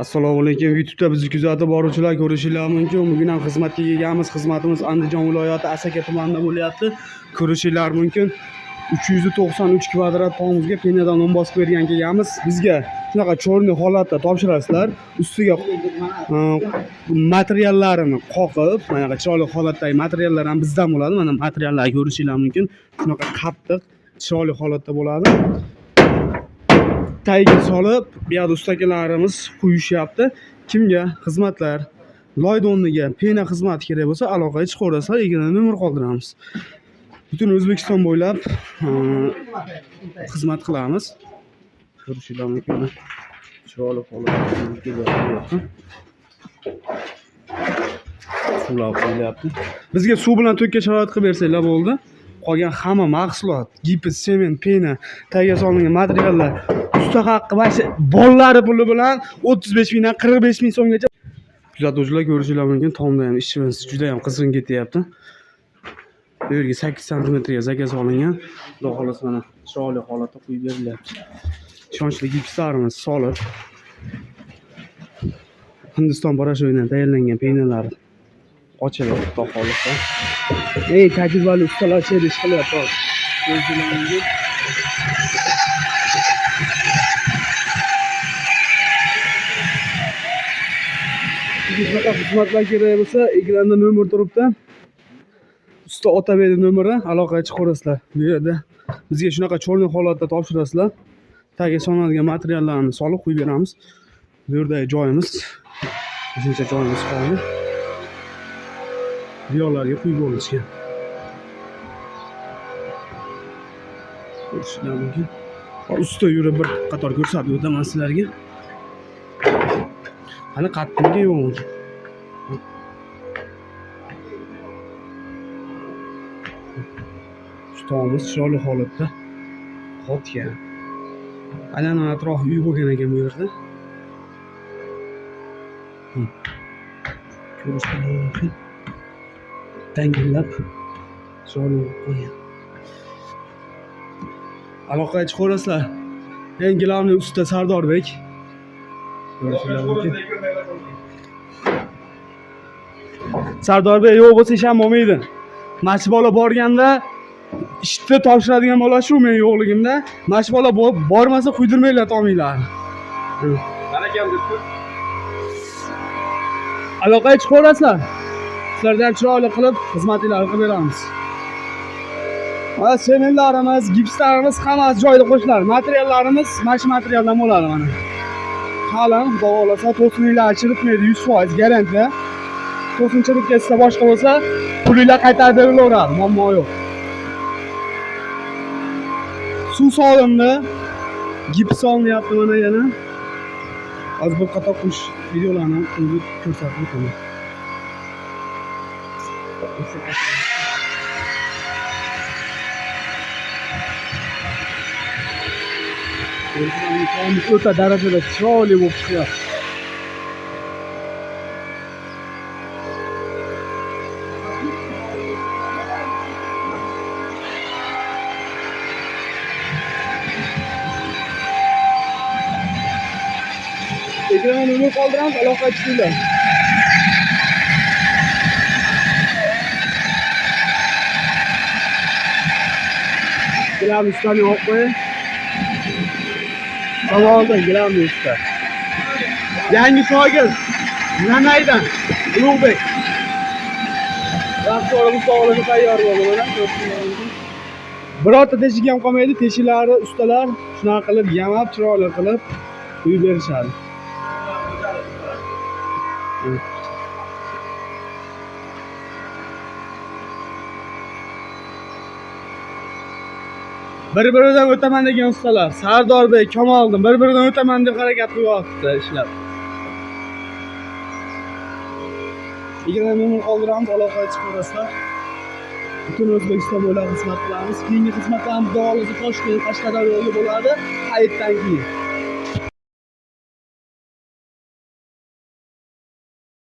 Assalomu alaykum. YouTube'da bizni kuzatib boruvchilar, ko'rishinglar mumkin. Bugun ham xizmatga kelganmiz. Xizmatimiz Andijon viloyati Asaka tumanida bo'lyapti. Ko'rishinglar mumkin. 393 kvadrat tomimizga penadan un bosib bergan kelganmiz. Bizga shunaqa chorni holatda topshirasizlar. Ustiga materiallarini qoqib, mana chiroyli holatdagi materiallar ham bizdan bo'ladi. Mana materiallar ko'rishinglar mumkin. Shunaqa qattiq, chiroyli holatda bo'ladi. Tagiga solib, bu yoqda ustakalarimiz quyishyapti. Kimga xizmatlar, loyda o'rniga pena xizmati kerak bo'lsa, aloqaga chiqaverasizlar, ekranda nomer qoldiramiz. Butun O'zbekiston bo'ylab xizmat qilamiz. Ko'rishinglar mumkin. Chiroyli holatda suvlar qo'yilyapti. Bizga suv bilan to'kka sharoit qilib bersanglar bo'ldi. Qolgan hamma mahsulot, gips, sement, pena, tagiga solingan materiallar, usta haqqi va bollari puli bilan 35 mingdan 45 ming so'mgacha. Kuzatuvchilar, ko'rishinglar mumkin, tomda ham ishimiz juda ham qizg'in ketyapti. Bu yerga 8 santimetrga zakaz olingan. Xudo xohlasa mana chiroyli holatda quyib berilyapti. Ishonchli gipslarimiz solib, Hindiston poroshovidan tayyorlangan penalar ochilib, xudo xohlasa. Eng tajribali ustalar shu ish qilyapti hozir. Ko'rishinglar mumkin. Shunaqa xizmatlar kerak bo'lsa, ekranda nomer turibdi. Usta Otabekning nomeri, aloqaga chiqaverasizlar. Bu yerda bizga shunaqa chorni holatda topshirasizlar. Tagiga solinadigan materiallarni solib qo'yib beramiz. Bu yerdagi joyimiz, shuncha joyimiz qoldi. Bu yoqlarga quyib olishgan. Ko'rishinglar mumkin. Usta yurib bir qator ko'rsatib o'taman sizlarga. Qani qattiqligi yo'qmi? Tomimiz chiroyli holatda qotgan. Aynan atrofi uy bo'lgan ekan bu yerda. Ko'rishinglar mumkin. Tangillab chiroyli bo'lib qolgan. Aloqaga chiqaverasizlar. Eng gilamli usta Sardorbek. Ko'rishinglar mumkin. Sardorbek yo'q bo'lsa ish ham bo'lmaydi. Mana shu bola borganda ishni topshiradigan bola shu, men yo'qligimda. Mana shu bola bormasa quydirmanglar tominglarni. Mana kam deb-ku. Aloqaga chiqaverasizlar. Sizlardan chiroyli qilib xizmatinglarni qilib beramiz. Mana sementlarimiz, gipslarimiz hammasi joyida qo'shiladi. Materiallarimiz mana shu materialdan bo'ladi mana. Qalin, xudo xohlasa, to'sininglar chiritmaydi, 100% garantiya. To'sin chirib ketsa, boshqa bo'lsa, pulinglar qaytarib berilaveradi, muammo yo'q. Suv solindi, gips solinyapti mana yana. Hozir bir qator qush videolarni qo'yib ko'rsatib o'taman. O'ta darajada chiroyli bo'lib chiqyapti. Ekranda nomer qoldiramiz, aloqaga chiqinglar. Gilamni ustani olib qo'ying. Savoldan gilamni usta. Yangi shogird Nanaydan Ulug'bek. Rastorimiz sog'lig'i tayyor bo'ldi mana, ko'rishinglar mumkin. Birorta teshik ham qolmaydi, teshiklari ustalar shunaqa qilib yamab, chiroyli qilib quyib berishadi. Bir-biridan o'taman degan ustalar, Sardorbek, Kamoliddin bir-biridan o'taman deb harakat qilyapti ishlab. Ekranda nomer qoldiramiz, aloqaga chiqaverasizlar. Butun O'zbekiston bo'ylab xizmat qilamiz. Keyingi xizmatlarimiz xudo xohlasa Toshkent, Qashqadaryoga bo'ladi. Hayitdan keyin.